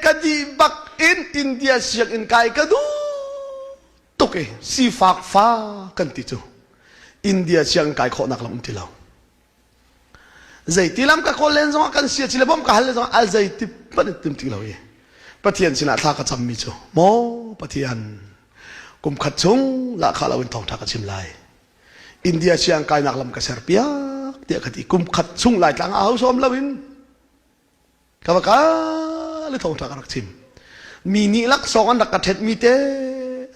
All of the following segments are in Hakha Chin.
Ka dih bak in India sianginn kai ka duh tuk i sifak fa kan ti cu India sianginn kai khawhnak lam um ti lo. Zeiti lam ka kawl len zongah kan sia ci le bawmh ka hal le zongah al zeiti hmanh in tim ti lo i Pathian sinah thla ka cammi cu maw Pathian kum khat chung lahkhah lo in thawngṭha ka chim lai. India siang kainak lam ka ser piak tiah ka ti kum khat chung Laitlang ah ho sawm lo in ka va kal i thawngṭha ka rak chim. Mi nih laksawng an rak ka ṭhet mi te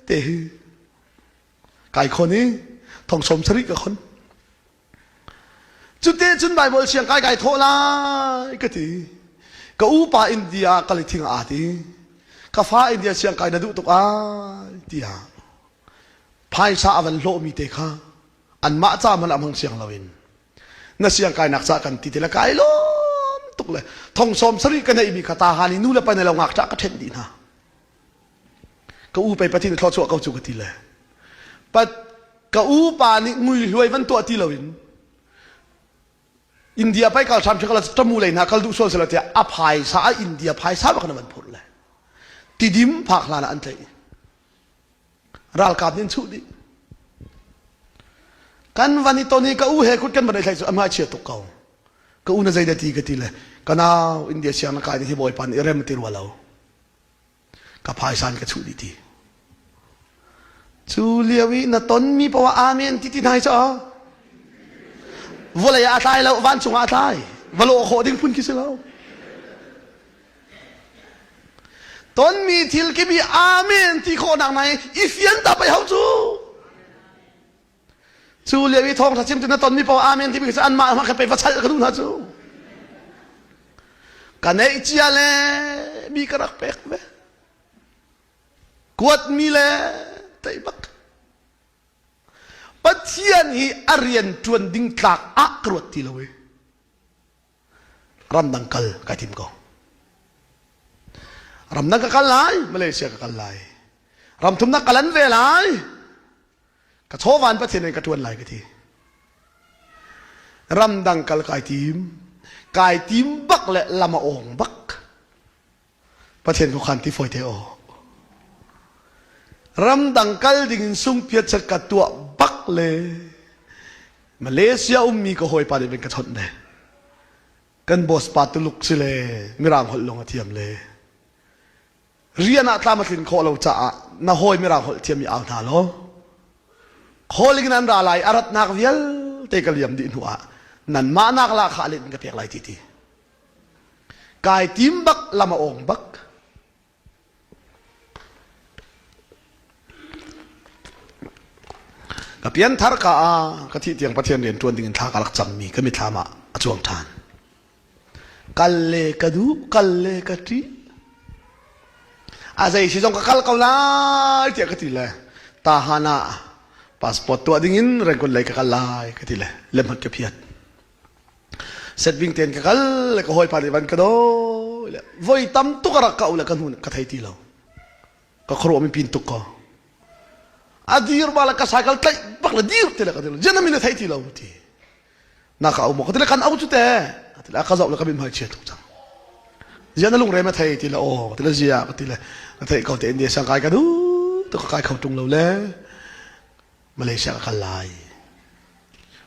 te hi kai khon i thong sawm sarih ka khon. Cute cun Baibal siang kai kai thawh lai ka ti. Ka upa India kal i thing aa ti. Ka fa India siang kai na duh tuk ai tiah phaisa a van hlawhmi te kha anmah ca hmanh ah hmang siang loin na siang kainak ca kan ti ti le kai lawm tuk le thong sawm sarih ka neihmi kha ta han i nu le pa ne lo ngakṭah ka ṭhenh dih hna. Ka u pei Pathian thluachuah ko cu ka ti le pat ka u pa nih ngui hluai van tuah ti loin India pai kal hram kal tamu lei hna kal duh sual sela tiah a phaisa a India phaisa bak na van phurh le tidim phak hlan ah an tlaih ralkap nih an chuh dih kan van i ton i ka u he kut kan van i thlai cu a hmai chia tuk ko ka u na zei da ti ka ti le ka nau India siang na kai hi bawipa nih rem ti rua lo ka phaisan ka chuh dih ti cu lio i na tonmi poah amen ti ti hna hi cu vawlei ah a tlai lo vancung ah a tlai va lawh khawh ding phun khi si lo tonmi thil kimi amen ti khawh nak nai i fian ta pei ho cu Cu lio i thawngṭha chimtu na tonmi paoh amen timi cu anmah hmang khan pei va chalh ka duh hna cu. Ka neih cia le mi ka rak pek ve. Kuatmi le tei bak. Pathian hi a rian ṭuan ding tlak ah ka ruat ti lo i ramdang kal kai tim ko. Ramdang ka kal lai, Malaysia ka kal lai. Ram thumnak ka lan ve lai. Ka chawvan Pathian in ka ṭuan lai ka ti. Ramdang kal kai tim. Kai tim bak le lam a awng bak. Pathian khuakhan ti fawi te aw. Ramdang kal ding in sungpiat chat ka tuah bak le Malaysia ummi ka hawipa nih ka chawnh le kan boss pa Tuluk si le Mirang holh lawng a thiam le rian ah tlam a tlin khawh lo caah na hawi mirang holh thiam i au hna law calling in an ra lai a ratnak vialte ka liam dih hnu ah nanmah nak la kha let in ka pek lai ti ti kai tim bak lam a ong bak ka pianthar ka ah ka thih tiang Pathian rian ṭuan ding in thla ka rak cammi ka mithlam ah a cuang ṭhan Kal le ka duh, kal le ka ṭih. A zei si zong ka kal ko lai tiah ka ti le tahan ah passport tuah ding in Rangoon lei ka kal lai ka ti le lemhat ka phiat. Setbing ten ka kal le ka hawipa nih van ka dawi le voi tam tuk a rak ka u le ka hnu ka thei ti lo. Ka khuaruah mi pin tuk ko. A dir ba le ka cycle tlaih bak le dir ti le ka ti lo. Jian na min a thei ti lo ti. Na ka au maw ka ti le kan au cu te ti le ka zoh le ka mithmai chia tuk cang zia na lungre ma thei ti le aw ti le zia ka ti le na theih ko te India sang kai ka du tu ka kai kho tung lo le Malaysia ka kal lai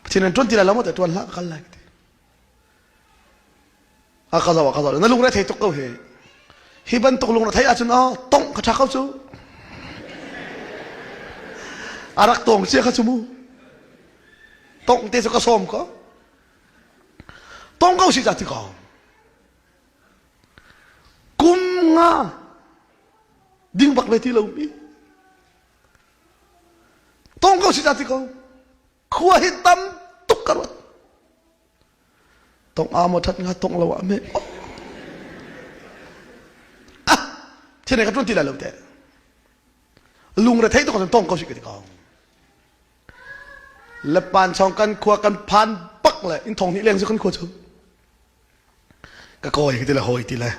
Pathian an tuan ti lai lo maw te tuan hlah ka kal lai ka ti a ka zoh a ka zoh na lungre thei tuk ko hi hi bantuk lungre thei ahcun aw tong ka tha ko cu a rak tong cia kha cu mu tong te cu ka sawm ko tong ko si ca ti ko kum nga ding bak ve ti lo mi tong ko si ca ti ko khua hi tam tuk ka ruat tong a maw that nga tong lo ah me ah thil ka tuan ti lai lo te lungre thei tuk tong ko si ka ti ko Lepan chong kan khua kan phan bak le in thong hnih leng cu kan khua cu ka kawi ka ti le hawi ti le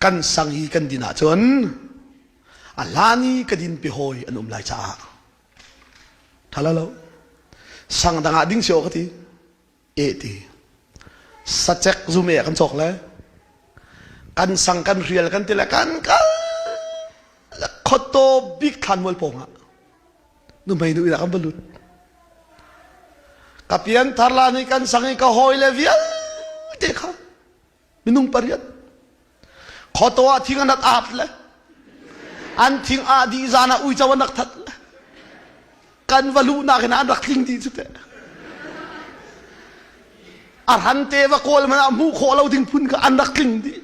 kan sang i kan din ahcun a hlan i ka din pi hawi an um lai caah tha lo sang dang ah ding si ka ti e ti sacek zum e kan cawk le. Kan sang kan rial kan ti le kan kal Khuataw bik thlanmual pawng ah nuhmei nu inn ah kan va lut. Ka pianthar la nih kan sang i ka hawile vialte kha minung pariat khuataw ah thing an rak aat le an thing ah dih zan ah uico an rak that le kan va luhnak in an rak tling dih cu teh. A hran te va kawl man ah hmuh khawh lo ding phun kha an rak tling dih.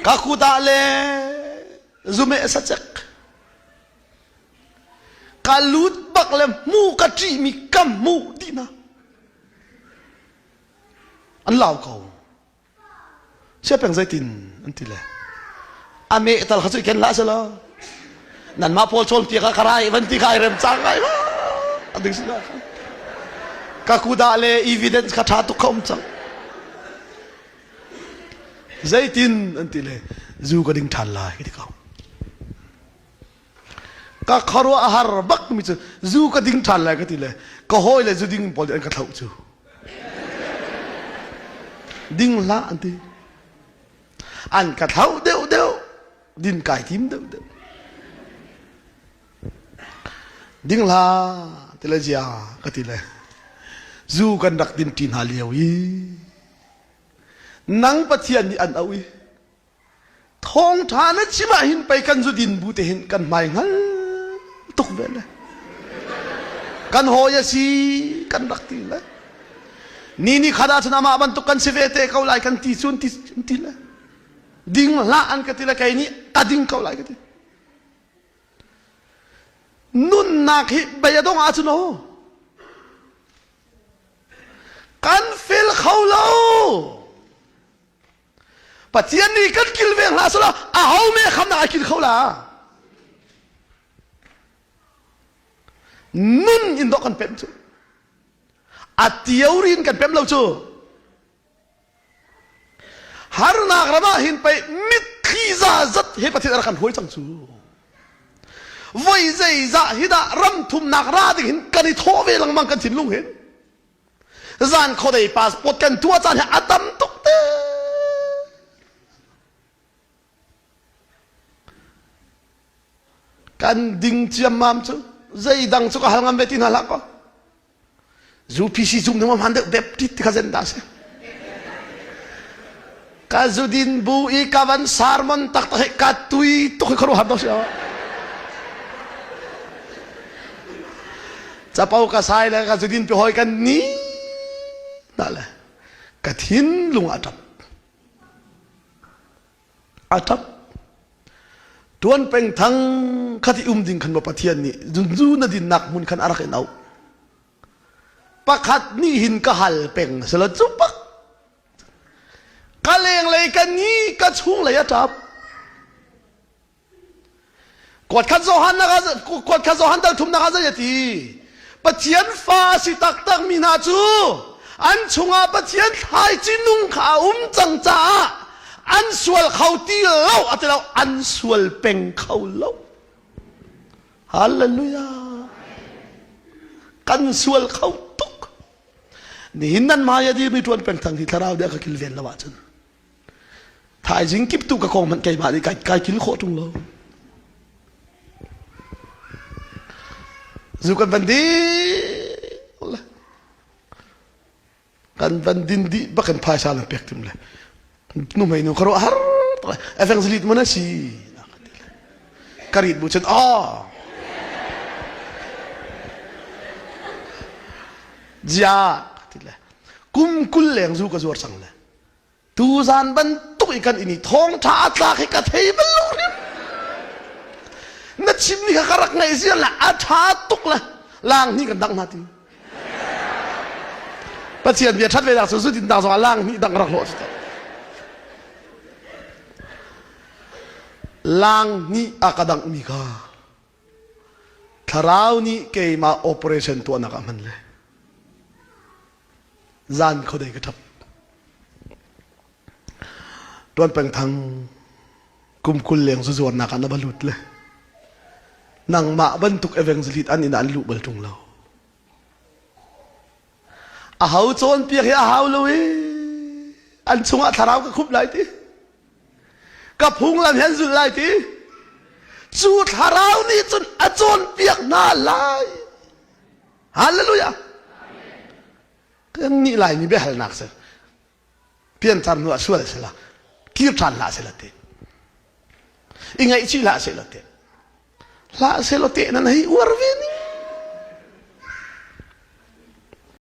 Ka kut ah le zumeh sacek ka lut bak le hmu ka ṭihmi ka hmuh dih hna. An lau ko. Siapeng zeitin an ti le a meh tal kha cu i ken hlah selaw nanmah pawl cawnpiak ah ka rai van ti kha ai rem cang ngai ma a ding si ka kudah le evidence kha ṭha tuk kha um cang zeitin an ti le zu ka ding ṭhan lai ka ti ko ka khuaruah a har bak mi cu zu ka ding ṭhan lai ka ti le ka hawi le zu ding pawl nih an ka thlauh cu ding hlah an ti an ka thlauh deuh deuh din kai tim deuh deuh ding hlah ti le zia ka ti le zu kan rak din ṭi hna lio i nang Pathian nih an auh i Thawngṭha na chim ah hin pei kan zudin bu te hin kan hmai hngal tuk ve le. Kan hawi a si kan rak ti le. Ni ni khat ahcun amah bantuk kan si ve te ko lai kan ti cun ti, ti le. Ding hlah an ka ti le kei nih ka ding ko lai ka ti. Nunnak hi bei a dong ahcun aw kan fel kho lo. Pathian nih kan kilveng hlah selaw aho me khamnak ai kil kho la. Nun in dawh kan pem cu. A theory in kan pem lo cu. Harnak ram ah hin pei mitthli za zat he Pathian a rak kan hruai cang cu. Voi zeizah hi dah ram thumnak ra ding hin kan i thawh ve lengmang kan thinlung hin. Zan khuadei passport kan tuah caan hi a tam tuk te. Kan ding ciammam cu zeidang cu ka hal ngam ve ti hna hlah kaw. UPC zum ning hman deuh Baptist ti kha zen dah si. Ka zudin bu i ka van sermon tak tak hi ka tui tuk hi khuaruah har si. Capo ka sai le ka zudin pi hoi kan ni na le ka thinlung a ṭap. A ṭap. Tuan peng thang khati um ding khan ma Pathian nih zu na dinnak hmun khan a rak in auh. Pakhat nih hin ka hal peng sela cu pak ka lenglei ka ni ka chunglei a ṭap. Kuatkhat Johan kuatkhat Johan dal thumnak ah zei a ti? Pathian fa a si taktak mi hna cu an chungah Pathian thlaici nung kha a um cang caah an sual kho ti lo a ti lo an sual peng kho lo. Hallelujah. Kan sual kho tuk. Nihin nan hmai a dirmi ṭuan peng thang hi thlarau nih a ka kilven lo ahcun Thaizing kip tu ka kong hmanh keimah nih kai, kai kil khawh ṭung lo. Zu kan van dih le kan van din dih bak in phaisa nan pek tim le nu mei nu karo har evangelist mun si ka rit bu cun oh zia ti le kum kul leng zu ka zuar cang le Tuzan bantuk i kan in i thawngṭha a tlak hi ka thei bal lo hrim. Na chimmi kha ka rak ngaih ziar le a ṭha tuk le lang hnih kan dang hna ti. Pathian bia ṭhat ve nak cu zutin dang zongah lang hnih dang rak hlawh cu Lang hnih a ka dangh mi kha thlarau nih keimah operation tuahnak ah hman le zan khuadei ka ṭap. Tuan peng thang kum 20 leng zuzuarnak ah na va lut le nangmah bantuk evangelist an inn ah an luh bal ṭung lo. A ho cawnpiak hi a hau lo i. An chungah thlarau ka khup lai ti. Ka phunglam hi an zulh lai ti. Cu thlarau nih cun a cawnpiak hna lai. Hallelujah. Kan nih Laimi biahalnak si. Pianthar hnu ah sual sila kir ṭhan hlah sila ti. I ngaihchih hlah sila ti. Hlah selaw te nan hei uar ve ni.